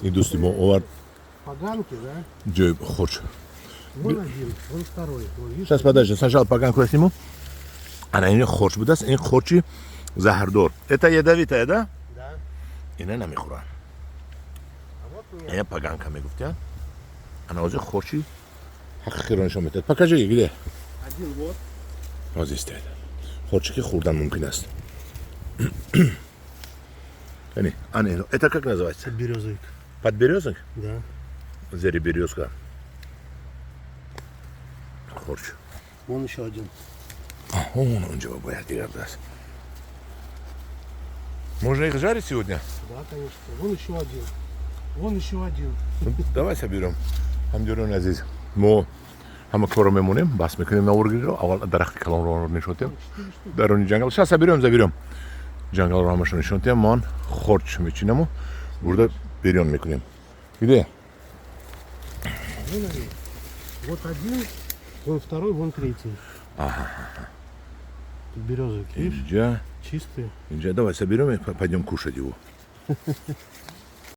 Ин дӯсти мо овард. Поганки, да? Ҷои хорч. Вон один, вон второй. Вон, видишь? Сейчас, подожди, сначала поганку я сниму. Ана ин хорч будааст, ин хорчи заҳрдор. Это ядовитая, да? Да. Ина намехӯранд. А вот нет. Ина поганка мегуфтян. Ана ҳозир хорчи ҳақиқиро нишон медиҳад. Покажи, где? Один вот. Ҳозир истед. Хорчи ки хӯрдан мумкин аст. Яъне, ана ино. Это как называется? Подберезовик. Подберезок? Да. Зери березка. Хорч. Вон еще один. Он онҷо бояд дигар даст. Можно их жарить сегодня? Да, конечно. Вон еще один. Вон еще один. Ну, давай соберем. Ҳамдиёрони азиз, мо ҳама корро мемонем, бас мекунем наворгиро, аввал дарахти калонро нишон диҳем. Четыре штуки. Даруни ҷангал. Сейчас соберем, заберем. Ҷангалро ҳамашо нишон диҳем, ман хорч мечинаму бурда берён мекунем. Где? Вон они. Вот один, вон второй, вон третий. Подберезовики, видишь? Инҷа, Чистые. инҷа. Давай соберем и пойдем кушать его.